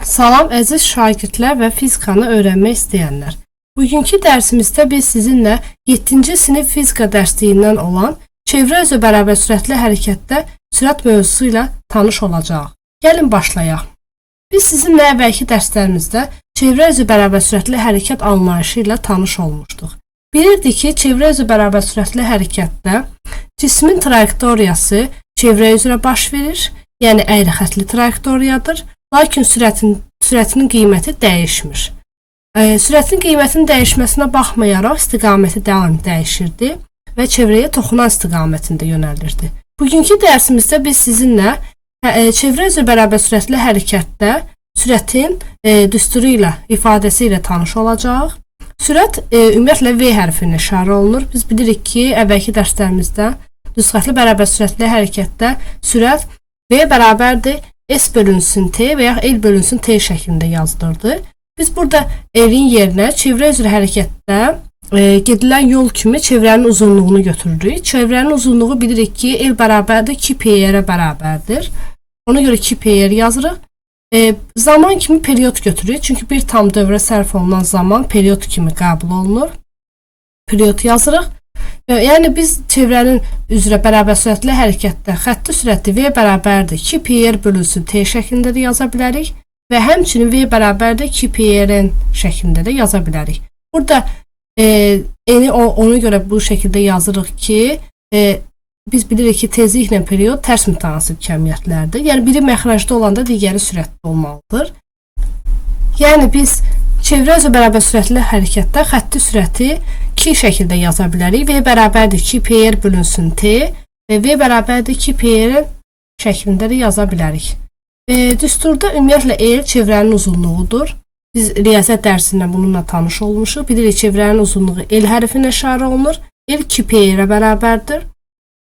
Salam əziz şagirdlər və fizikanı öyrənmək istəyənlər. Bugünkü dərsimizdə biz sizinlə 7-ci sinif fizika dərsliyindən olan çevrə üzrə bərabər sürətli hərəkətdə sürət mövzusu ilə tanış olacağıq. Gəlin başlayaq. Biz sizinlə əvvəlki dərslərimizdə çevrə üzrə bərabər sürətli hərəkət anlayışı ilə tanış olmuşduq. Bilirdik ki, çevrə üzrə bərabər sürətli hərəkətdə cismin trayektoriyası çevrə üzrə baş verir, yəni əyri xəttli trayektoriyadır. Lakin sürətinin qiyməti dəyişmir. Sürətin qiymətinin dəyişməsinə baxmayaraq istiqaməti daim dəyişirdi və çevrəyə toxunan istiqamətində yönəlirdi. Bugünkü dərsimizdə biz sizinlə çevrə üzrə bərabər sürətli hərəkətdə sürətin düsturu ilə, ifadəsi ilə tanış olacağıq. Sürət ümumiyyətlə V hərfi ilə işarə olunur. Biz bilirik ki, əvvəlki dərslərimizdə düz xəttli bərabər sürətli hərəkətdə sürət V bərabərdir S bölünsün T və ya L bölünsün T şəklində yazılırdı. Biz burada L-in yerinə çevrə üzrə hərəkətdə gedilən yol kimi çevrənin uzunluğunu götürürük. Çevrənin uzunluğu bilirik ki, L bərabərdir 2 PR-ə bərabərdir. Ona görə 2 PR yazırıq. Zaman kimi period götürürük. Çünki bir tam dövrə sərf olunan zaman period kimi qəbul olunur. Period yazırıq. Yəni biz çevrənin üzrə bərabər sürətli hərəkətdə xətti sürəti V bərabərdir 2 PR bölünsün T şəklində də yaza bilərik və həmçinin V bərabərdir 2 PR-in şəklində də yaza bilərik. Burada N-i ona görə bu şəkildə yazırıq ki, biz bilirik ki, tezliklə period tərs mütənasib kəmiyyətlərdir. Yəni biri məxrəcdə olanda digəri sürətli olmalıdır. Yəni biz çevrə üzrə bərabər sürətli hərəkətdə xətti sürəti iki şəkildə yaza bilərik. V bərabərdir 2 PR bölünsün T və V bərabərdir 2 PR şəklində də yaza bilərik. Düsturda ümumiyyətlə L çevrənin uzunluğudur. Biz riyaziyyat dərsindən bununla tanış olmuşuq. Bilirik çevrənin uzunluğu L hərfi ilə işarə olunur. L 2 PR-ə bərabərdir.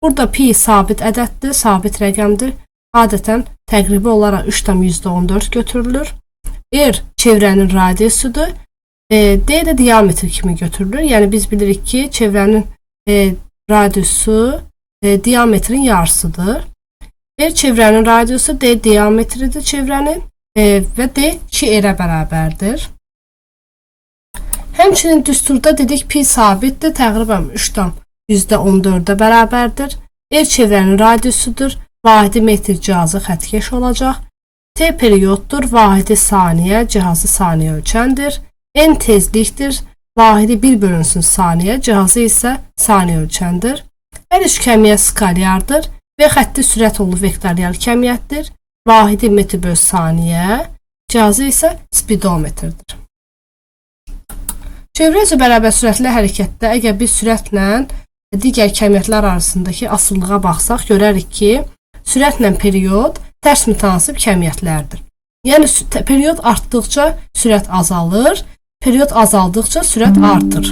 Burada pi sabit ədəddir, sabit rəqəmdir. Adətən təqribi olaraq 3,14 götürülür. R çevrənin radiusudur. D də diametr kimi götürülür. Yəni biz bilirik ki, çevrənin radiusu diametrin yarısıdır. R çevrənin radiusu, D diametridir çevrənin və D 2R-ə bərabərdir. Həmçinin düsturda dedik pi sabitdir, təqribən 3,14-ə bərabərdir. R çevrənin radiusudur, vahidi metr cihazı xəttkeş olacaq. T perioddur, vahidi saniyə, cihazı saniyə ölçəndir. N tezlikdir, vahidi 1 bölünsün saniyə, cihazı isə saniyə ölçəndir. Hər üç kəmiyyət skalyardır və xətti sürət olub vektorial kəmiyyətdir. Vahidi metr böl saniyə, cihazı isə spidometrdir. Çevrə üzrə bərabər sürətli hərəkətdə əgər biz sürətlə digər kəmiyyətlər arasındakı asılılığa baxsaq, görərik ki, sürətlə period tərs mütənasib kəmiyyətlərdir. Yəni period artdıqca sürət azalır, period azaldıqca sürət artır.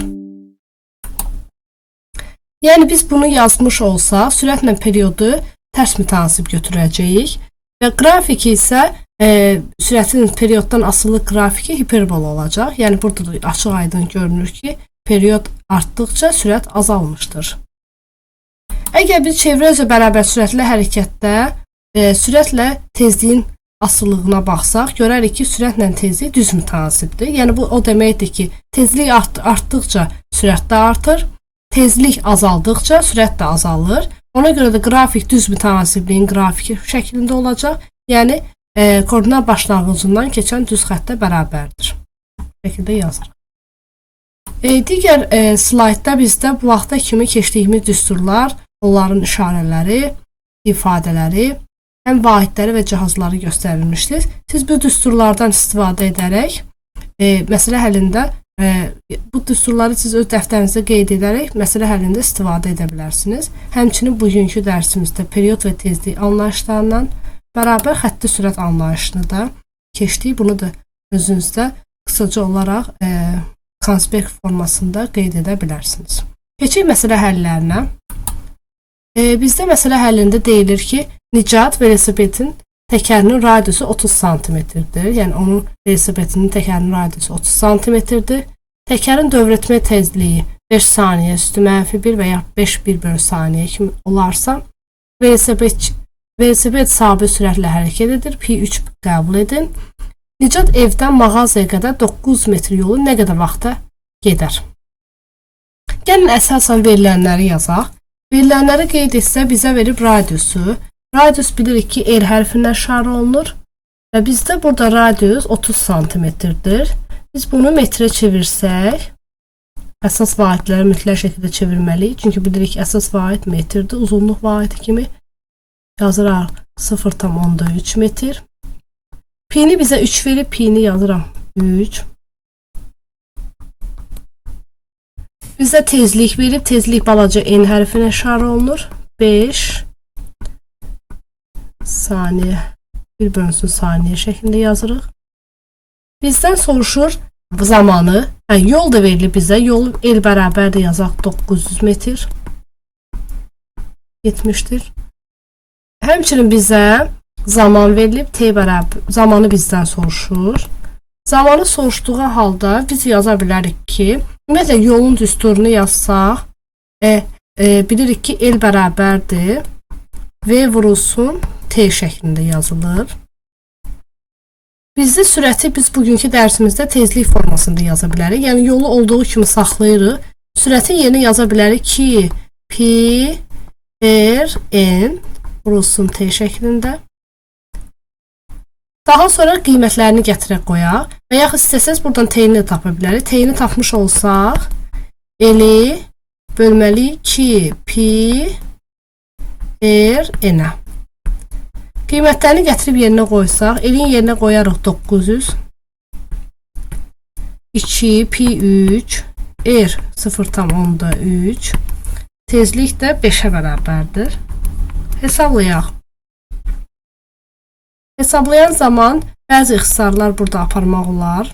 Yəni biz bunu yazmış olsaq, sürətlə periodu tərs mütənasib götürəcəyik və qrafiki isə sürətin perioddan asılı qrafiki hiperbol olacaq. Yəni burada da açıq aydın görünür ki, period artdıqca sürət azalmışdır. Əgər biz çevrə üzrə bərabər sürətli hərəkətdə sürətlə tezliyin asılılığına baxsaq, görərik ki, sürətlə tezlik düz mütənasibdir. Yəni bu o deməkdir ki, tezlik artdıqca sürət də artır, tezlik azaldıqca sürət də azalır. Ona görə də qrafik düz mütənasibliyin qrafiki şəklində olacaq. Yəni koordinat başlanğıcından keçən düz xəttə bərabərdir. Bu şəkildə yazırıq. Digər slaydda bizdə bu vaxta kimi keçdiyimiz düsturlar, onların işarələri, ifadələri, həm vahidləri və cihazları göstərilmişdir. Siz bu düsturlardan istifadə edərək məsələ həllində bu düsturları siz öz dəftərinizdə qeyd edərək məsələ həllində istifadə edə bilərsiniz. Həmçinin bugünkü dərsimizdə period və tezlik anlayışlarından bərabər xətti sürət anlayışını da keçdik. Bunu da özünüzdə qısaca olaraq konspekt formasında qeyd edə bilərsiniz. Keçək məsələ həllərinə. Bizdə məsələ həllində deyilir ki, Nicat velosipedin təkərinin radiusu 30 sm-dir. Yəni onun velosipedinin təkərinin radiusu 30 sm-dir. Təkərin dövrətmə tezliyi 5 saniyə üstü mənfi 1 və ya 5 1 bölü saniyə kimi olarsa, velosiped sabit sürətlə hərəkət edir. Pi 3 qəbul edin. Nicat evdən mağazaya qədər 9 metr yolu nə qədər vaxtda gedər? Gəlin əsasən verilənləri yazaq. Verilənləri qeyd etsə bizə verib radiusu. Radius bilirik ki, R hərfindən işarə olunur. Və bizdə burada radius 30 santimetrdir. Biz bunu metrə çevirsək, əsas vahidləri mütləq şəkildə çevirməliyik. Çünki bilirik ki, əsas vahid metrdir, uzunluq vahidi kimi. Yazırıq 0,3 metr. Pini bizə 3 verib, pini yazıram 3. Bizə tezlik verib, tezlik balaca n hərfinə işarə olunur. 5 saniyə, 1 bölünsün saniyə şəklində yazırıq. Bizdən soruşur zamanı, yəni yol da verilib bizə, yol L bərabərdir yazaq 900 metr getmişdir. Həmçinin bizə zaman verilib, T bərabər, zamanı bizdən soruşur. Zamanı soruşduğu halda biz yaza bilərik ki, ümumiyyətlə yolun düsturunu yazsaq, bilirik ki, L bərabərdir V vurulsun T şəklində yazılır. Bizdə sürəti biz bugünkü dərsimizdə tezlik formasında yaza bilərik. Yəni yolu olduğu kimi saxlayırıq. Sürətin yerinə yaza bilərik ki, P, R, N vurulsun T şəklində. Daha sonra qiymətlərini gətirək qoyaq və yaxud istəsəz buradan T-ni də tapa bilərik. T-ni tapmış olsaq, L-i bölməliyik 2 P, R, N-ə. Qiymətlərini gətirib yerinə qoysaq, L-in yerinə qoyarıq 900, 2, P 3, R 0,3, tezlik də 5-ə bərabərdir. Hesablayaq. Hesablayan zaman bəzi ixtisarlar burada aparmaq olar.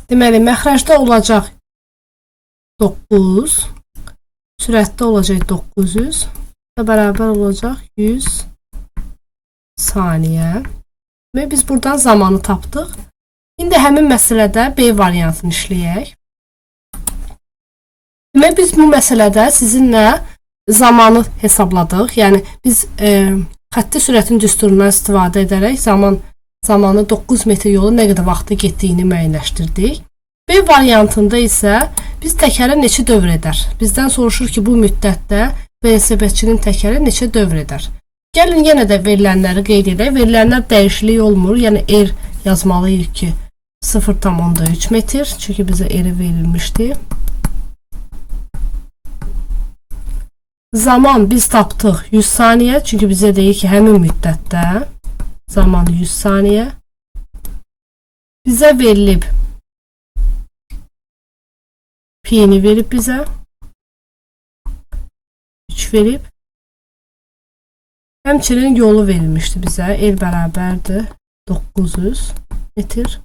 Deməli, məxrəcdə olacaq 9, sürətdə olacaq 900 və bərabər olacaq 100 saniyə. Və biz buradan zamanı tapdıq. İndi həmin məsələdə B variantını işləyək. Demək, biz bu məsələdə sizinlə zamanı hesabladıq. Yəni biz xətti sürətin düsturundan istifadə edərək zamanı 9 metr yolu nə qədər vaxtda getdiyini müəyyənləşdirdik. B variantında isə biz təkəri neçə dövr edər? Bizdən soruşur ki, bu müddətdə velosipedçinin təkəri neçə dövr edər? Gəlin yenə də verilənləri qeyd edək. Verilənlər dəyişiklik olmur. Yəni R yazmalıyıq ki, 0,3 metr. Çünki bizə R verilmişdi. Zaman biz tapdıq 100 saniyə. Çünki bizə deyir ki, həmin müddətdə zaman 100 saniyə. Bizə verilib P'ni verib bizə. 3 verib. Həmçinin yolu verilmişdi bizə. L bərabərdir 900 metr.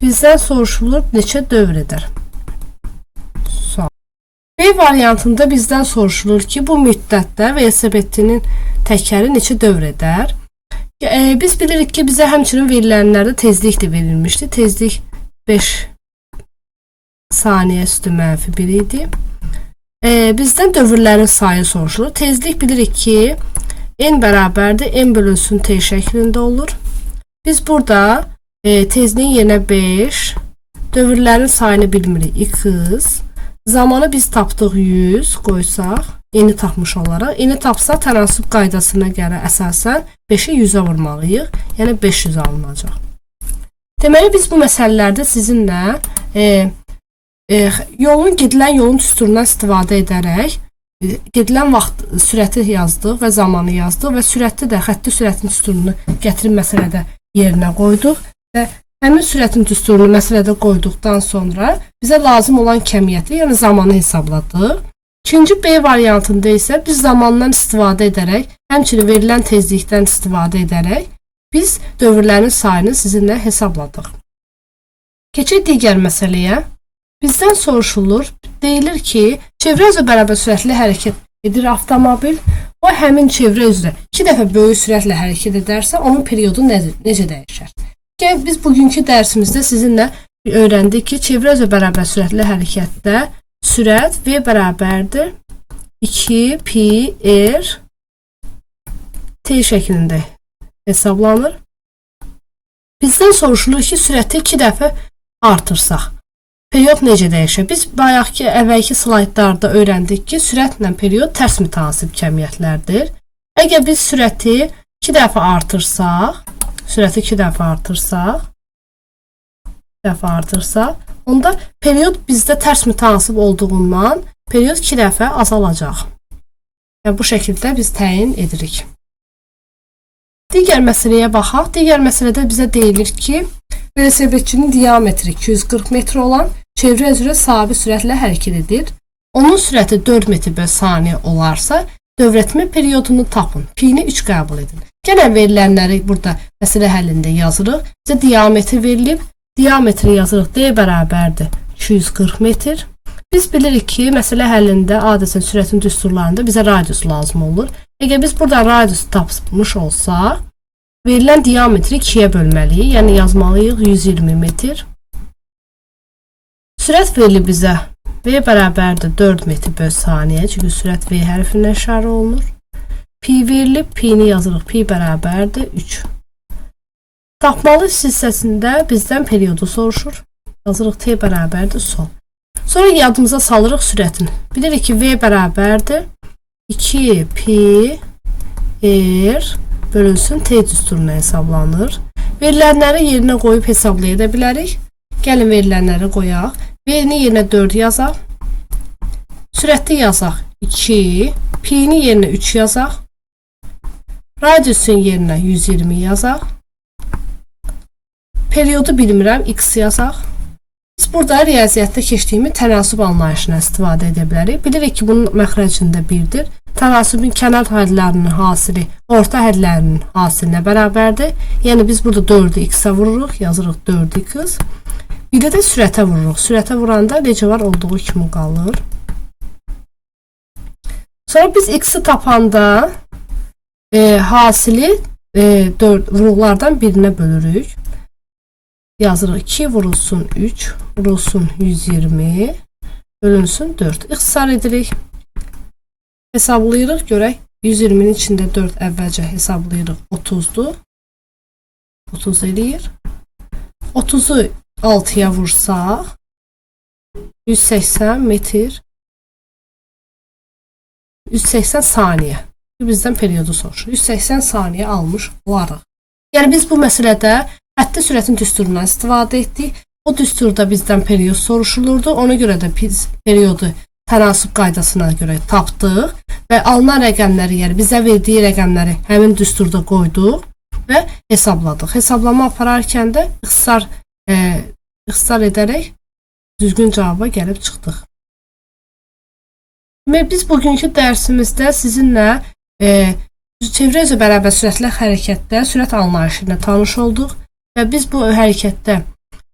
Bizdən soruşulur neçə dövr edər? Sual. B variantında bizdən soruşulur ki, bu müddətdə velosipedçinin təkəri neçə dövr edər? Biz bilirik ki, bizə həmçinin verilənlərdə tezlik də verilmişdi. Tezlik 5 saniyə üstü mənfi 1 idi. Bizdən dövrlərin sayı soruşulur. Tezlik bilirik ki, N bərabərdir N bölünsün T şəklində olur. Biz burada tezliyin yerinə 5, dövrlərin sayını bilmirik x, zamanı biz tapdıq 100 qoysaq, N-i tapmış olaraq. N-i tapsaq tənasüb qaydasına görə əsasən 5-i 100-ə vurmalıyıq. Yəni 500 alınacaq. Deməli, biz bu məsələlərdə sizinlə gedilən yolun düsturundan istifadə edərək gedilən vaxt sürəti yazdıq və zamanı yazdıq və sürəti də xətti sürətin düsturunu gətirib məsələdə yerinə qoyduq və həmin sürətin düsturunu məsələdə qoyduqdan sonra bizə lazım olan kəmiyyəti, yəni zamanı hesabladıq. İkinci B variantında isə biz zamandan istifadə edərək, həmçinin verilən tezlikdən istifadə edərək biz dövrlərin sayını sizinlə hesabladıq. Keçək digər məsələyə. Bizdən soruşulur, deyilir ki, çevrə üzrə bərabər sürətli hərəkət edir avtomobil. O həmin çevrə üzrə 2 dəfə böyük sürətlə hərəkət edərsə, onun periodu necə dəyişər? Gəlin, biz bugünkü dərsimizdə sizinlə öyrəndik ki, çevrə üzrə bərabər sürətli hərəkətdə sürət V bərabərdir 2 pi r t şəklində hesablanır. Bizdən soruşulur ki, sürəti 2 dəfə artırsaq, period necə dəyişir? Biz bayaqki, əvvəlki slaydlarda öyrəndik ki, sürətlə period tərs mütənasib kəmiyyətlərdir. Əgər biz sürəti 2 dəfə artırsaq, sürəti 2 dəfə artırsaq, onda period bizdə tərs mütənasib olduğundan period 2 dəfə azalacaq. Yəni, bu şəkildə biz təyin edirik. Digər məsələyə baxaq. Digər məsələdə bizə deyilir ki, velosipedçinin diametri 240 metr olan çevrə üzrə sabit sürətlə hərəkət edir. Onun sürəti 4 metr bölü saniyə olarsa, dövrətmə periodunu tapın. Pi-ni 3 qəbul edin. Gələn verilənləri burada məsələ həllində yazırıq. Bizə diametr verilib. Diametri yazırıq. D bərabərdir 240 metr. Biz bilirik ki, məsələ həllində adətən sürətin düsturlarında bizə radius lazım olur. Əgər biz burada radius tapmış olsaq, verilən diametri 2-yə bölməliyik. Yəni yazmalıyıq 120 metr. Sürət verilib bizə. V bərabərdir 4 metr bölü saniyə. Çünki sürət V hərfindən işarə olunur. Pi verilib. Pi-ni yazırıq. Pi bərabərdir 3. Tapmalı hissəsində bizdən periodu soruşur. Yazırıq T bərabərdir son. Sonra yadımıza salırıq sürətini. Bilirik ki, V bərabərdir 2 pi R bölünsün T düsturuna hesablanır. Verilənləri yerinə qoyub hesablaya da bilərik. Gəlin verilənləri qoyaq. V-ni yerinə 4 yazaq. Sürəti yazaq 2, pi-ni yerinə 3 yazaq. Radiusun yerinə 120 yazaq. Periodu bilmirəm, x yazaq. Biz burada riyaziyyatda keçdiyimiz tənasüb anlayışından istifadə edə bilərik. Bilirik ki, bunun məxrəcində 1-dir. Tənasübün kənar hədlərinin hasili orta hədlərinin hasilinə bərabərdir. Yəni biz burada 4-ü x-ə vururuq, yazırıq 4x. Bir də sürətə vururuq. Sürətə vuranda necə var olduğu kimi qalır. Sonra biz x-i tapanda hasili 4 vuruqlardan birinə bölürük. Yazırıq 2 vurulsun 3 vurulsun 120 bölünsün 4. İxtisar edirik. Hesablayırıq görək. 120-nin içində 4 əvvəlcə hesablayırıq 30-dur. 30 eləyir. 30-u 6-ya vursaq 180 metr 180 saniyə. Bizdən periodu soruşur. 180 saniyə almış olarıq. Yəni biz bu məsələdə xətti sürətin düsturundan istifadə etdik. O düsturda bizdən period soruşulurdu. Ona görə də biz periodu tənasüb qaydasına görə tapdıq və alınan rəqəmləri, yəni bizə verdiyi rəqəmləri həmin düsturda qoyduq və hesabladıq. Hesablama apararkən də ixtisar edərək düzgün cavaba gəlib çıxdıq. Və biz bugünkü dərsimizdə sizinlə çevrə üzrə bərabər sürətli hərəkətdə sürət anlayışı ilə tanış olduq və biz bu hərəkətdə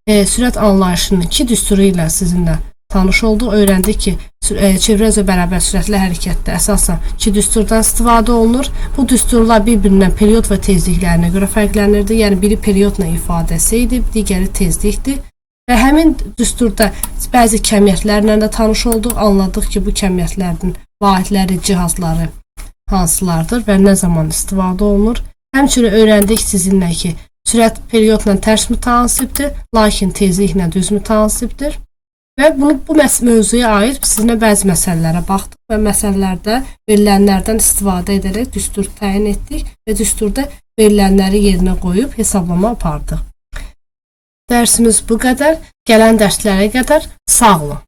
sürət anlayışının iki düsturu ilə sizinlə tanış olduq. Öyrəndik ki, çevrə üzrə bərabər sürətli hərəkətdə əsasən iki düsturdan istifadə olunur. Bu düsturlar bir-birindən period və tezliklərinə görə fərqlənirdi. Yəni biri periodla ifadəsi idi, digəri tezlikdir. Və həmin düsturda bəzi kəmiyyətlərlə də tanış olduq. Anladıq ki, bu kəmiyyətlərin vahidləri, cihazları hansılardır və nə zaman istifadə olunur. Həmçinin öyrəndik sizinlə ki, sürət periodla tərs mütənasibdir, lakin tezliklə düz mütənasibdir. Və bunu bu mövzuya aid sizinlə bəzi məsələlərə baxdıq və məsələlərdə verilənlərdən istifadə edərək düstur təyin etdik və düsturda verilənləri yerinə qoyub hesablama apardıq. Dərsimiz bu qədər. Gələn dərslərə qədər sağ olun.